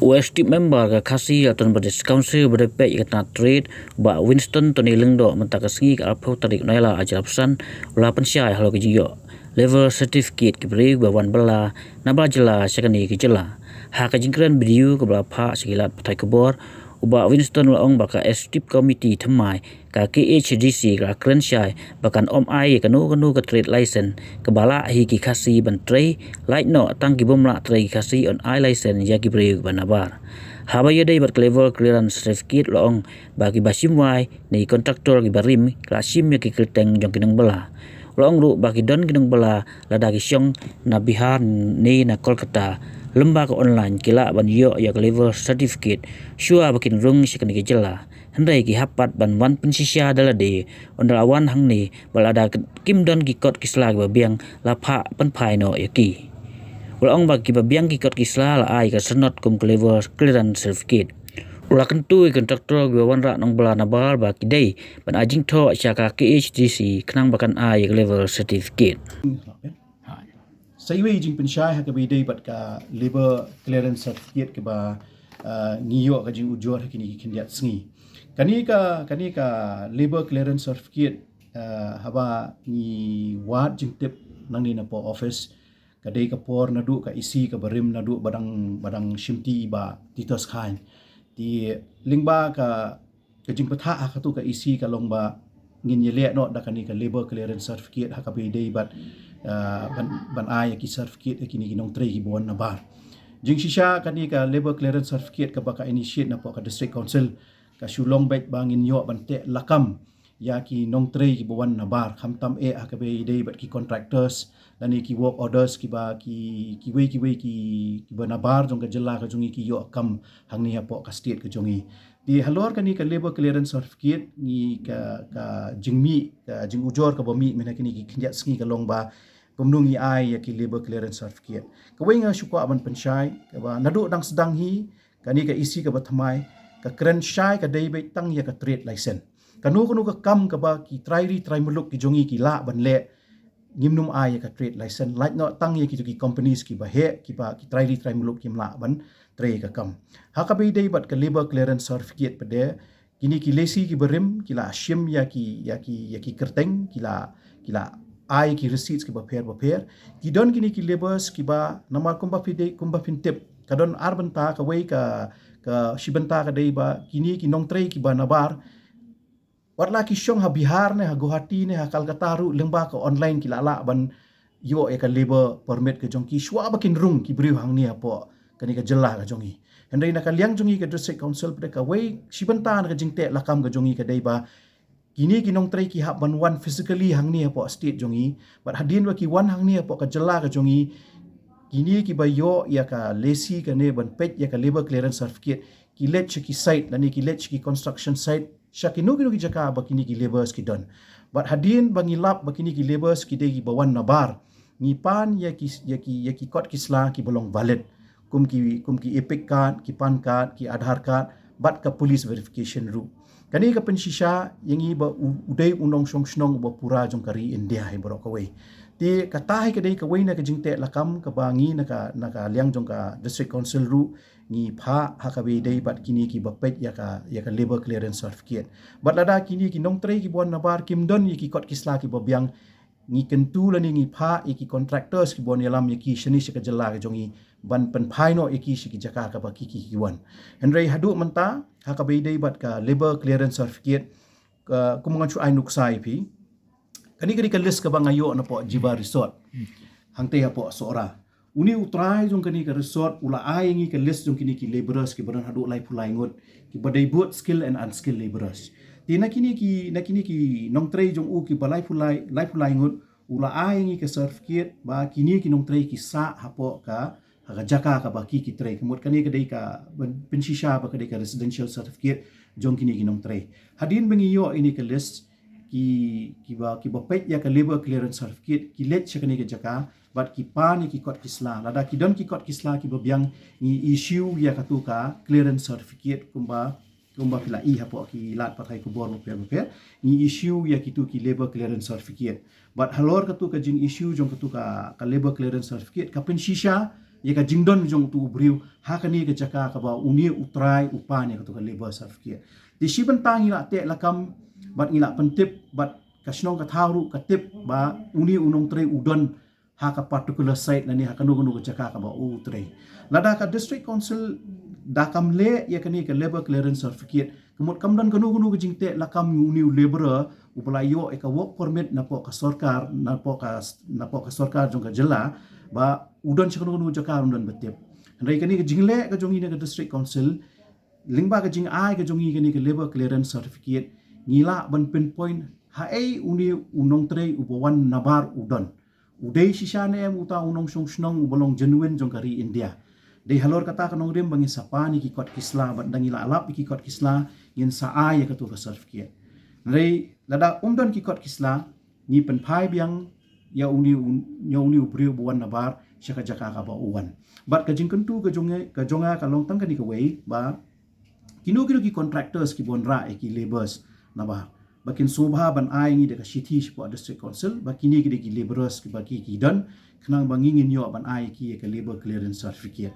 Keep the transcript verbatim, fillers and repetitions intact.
U Executive Member ka Khasi Autonomous District Council ba dei peit ïa ka tnat trade, Bah Winston Tony Lyngdoh, mynta ka sngi ka arphew tarik Nailar arhajar arphew san, u la pynshai halor ka jingïoh level certificate ki briew ba wan bylla nabar jylla sha kane ka jylla. Ha ka jingkren video kaba la phah sha ki lad pathai khubor, u Bah Winston u la ong ba ka Executive Committee thymmai ka K H D C ka la kren shai ba kan ym ai ïa kano kano ka trade license kaba lah hi ki Khasi ban trei, lait noh tang ki bym lah trei ki Khasi yn ai license ïa ki briew ba nabar. Haba ïadei bad ka level clearance certificate, u la ong ba kiba shim wai ne ki contractor kiba rim ki la shim ïa ki kyrteng jong ki nongbylla. U la ong ruh ba ki don ki nongbylla lada ki shong na Bihar ne na Kolkata, lyngba ka online ki lah ban ïoh ïa ka level certificate shuwa ba kin rung sha kane ka jylla. Hynrei ki hap pat ban wan pynshisha da lade, ynda la wan hangne, bad lada kim don ki kot ki sla kiba biang, la phah pynphai noh ïa ki. U la ong ba kiba biang ki kot ki sla la ai ka sanad kum ka level clearance certificate. U la kyntu ïa ki contractor kiba wanrah nongbylla nabar ba ki dei ban ai jingthoh sha ka K H D C khnang ba kan ai ïa ka level certificate. Sa iwei i jingpynshai ha kaba ïadei bad ka labour clearance certificate kaba, ah, ngi ïoh ka jingujor ha kine ki khyndiat sngi. Kane ka, kane ka labour clearance certificate, ah, haba ngi wad jingtip nangne napoh office, ka dei ka por naduh ka E C kaba rim naduh ba dang, ba dang shimti i Bah Titus Chyne. Te lyngba ka ka jingbthah ha katu ka E C ka long ba ngin ïaleh noh da kane ka labour clearance certificate ha kaba ïadei bad, ah, ban, ban ai ïa ki certificate ïa kine ki nongtrei kiba wan nabar. Jingshisha kane ka labour clearance certificate kaba ka initiate napoh ka District Council ka shu long beit ba ngin ïoh ban teh lakam ïa ki nongtrei kiba wan nabar, khamtam eh ha kaba ïadei bad ki contractors lane ki work orders kiba ki, kiwei kiwei ki, kiba nabar jong ka jylla ka jong ngi ki ïoh kam hangne hapoh ka state ka jong ngi. Te halor kane ka labour clearance certificate, ngi ka, ka jingmih, ka jingujor kaba mih mynta kine ki khyndiat sngi ka long ba kumno ngi ai ïa ki labour clearance certificate. Kawei nga shu kwah ban pynshai kaba naduh dang sdang hi kane ka E C kaba thymmai, ka kren shai ka dei beit tang ïa ka trade license. Kano kano ka kam kaba ki trai ri trai muluk ki jong ngi ki lah ban leh, ngim nym ai ïa ka trade license, lait noh tang ïa kito ki companies kiba heh, kiba ki trai ri trai muluk kim lah ban trei ïa ka kam. Ha kaba ïadei bad ka labour clearance certificate pat de, kine ki lessee kiba rim ki la shim ïa ki, ïa ki, ïa ki kyrteng, ki la, ki la ai ki receipts kiba pher ba pher. Ki don kine ki labourers kiba namar kumba phi dei, kumba phin tip, ka don ar bynta, kawei ka, ka shi bynta ka dei ba kine ki nongtrei kiba nabar wat la ki shong ha Bihar ne ha Guwahati ne ha Kolkata ruh, lyngba ka online ki la lah ban ïoh ïa ka labour permit ka jong ki shuwa ba kin rung ki briew hangne hapoh kane ka jylla ka jong ngi. Hynrei na ka liang jong ngi ka District Council pat de, kawei shi bynta na ka jingteh lakam ka jong ngi ka dei ba kine ki nongtrei ki hap ban wan physically hangne hapoh state jong ngi, bad hadien ba ki wan hangne hapoh ka jylla ka jong ngi, kine kiba ïoh ïa ka lessee kane ban peit ïa ka labour clearance certificate, ki leit sha ki site lane ki leit sha ki construction site, sha kino kino ki jaka ba kine ki labourers ki don. Bad hadien ba ngi lap ba kine ki labourers ki dei kiba wan nabar, ngi pan ïa ki, ïa ki, ïa ki kot ki sla kiba long valid, kum ki, kum ki EPIC card, ki PAN card, ki Aadhaar card, bad ka police verification ruh. Kane ka pynshisha ïa ngi ba u, u dei u nongshong shnong uba pura jong ka ri India hi baroh kawei. Te kata hi ka dei kawei na ka jingteh lakam kaba ngi na ka, na ka liang jong ka District Council ruh ngi phah ha kaba ïadei bad kine kiba peit ïa ka, ïa ka labour clearance certificate. Bad lada kine ki nongtrei kiba wan nabar kim don ïa ki kot ki sla kiba biang, ngi kyntu lane ngi phah ïa ki contractors kiba wan ïalam ïa ki shane sha ka jylla ka jong ngi ban pynphai noh ïa ki sha ki jaka kaba ki, ki, ki wan. Hynrei haduh mynta ha kaba ïadei bad ka labour clearance certificate, ka, kum ngan shu ai nuksa ïa phi, kane ka dei ka list kaba nga ïoh napoh Jiva Resort hangtei hapoh Sohra. Une u trai jong kane ka resort u la ai ïa ngi ka list jong kine ki labourers kiba don haduh laiphew lai ngut, kiba dei both skilled and unskilled labourers. Te na kine ki, na kine ki nongtrei jong u kiba laiphew lai, laiphew lai ngut, u la ai ïa ngi ka certificate ba kine ki nongtrei ki sah hapoh ka, ha ka jaka kaba ki, ki trei. Ka mut kane ka dei ka ban pynshisha ba ka dei ka residential certificate jong kine ki nongtrei. Hadien ba ngi ïoh ïa kane ka list, ki, kiba, kiba peit ïa ka labour clearance certificate ki leit sha kane ka jaka bad ki pan ïa ki kot ki sla. Lada ki don ki kot ki sla kiba biang, ngi issue ïa katu ka clearance certificate kumba, kumba phi la i hapoh ki lad pathai khubor bapher bapher, ngi issue ïa kitu ki labour clearance certificate. Bad halor katu ka jing issue jong katu ka, ka labour clearance certificate ka pynshisha ïa ka jingdon jong utu u briew ha kane ka jaka kaba une u trai u pan ïa katu ka labour certificate. Te shi bynta ngi la teh lakam bad ngi la pyntip bad ka shnong ka thaw ruh ka tip ba une u nongtrei u don ha ka particular site lane ha kano kano ka jaka kaba u trei. Lada ka district council da kam leh ïa kane ka labour clearance certificate, ka mut kam don kano kano ka jingteh lakam ïa une u labourer uba la ïoh ïa ka work permit napoh ka sorkar, napoh ka napoh ka sorkar jong ka jylla, ba u don sha kano kano ka jaka ruh ym don ba tip. Hynrei kane ka jingleh ka jong ngi na ka district council lyngba ka jingai ka jong ngi kane ka labour clearance certificate, ngi lah ban pinpoint haei une u nongtrei uba wan nabar u don. U dei shisha ne em uta u nongshong shnong uba long genuine jong ka ri India. Dei halor kata ka nongrim ba ngin sa pan ïa ki kot ki sla, bad da ngi la lap ïa ki kot ki sla ngin sa ai ïa katu ka certificate. Hynrei lada um don ki kot ki sla, ngi pynphai biang ïa une u, ïa une u briew uba wan nabar sha ka jaka kaba u wan. Bad ka jingkyntu ka jong nga, ka jong nga ka long tang kane kawei ba kino kino ki contractors kiba wanrah ïa ki labourers nabar, ba kin sngewbha ban ai ngi da ka shithi shapoh district council ba kine ki dei ki labourers kiba ki ki don, khnang ba ngi ngin ïoh ban ai ïa ki ïa ka labour clearance certificate.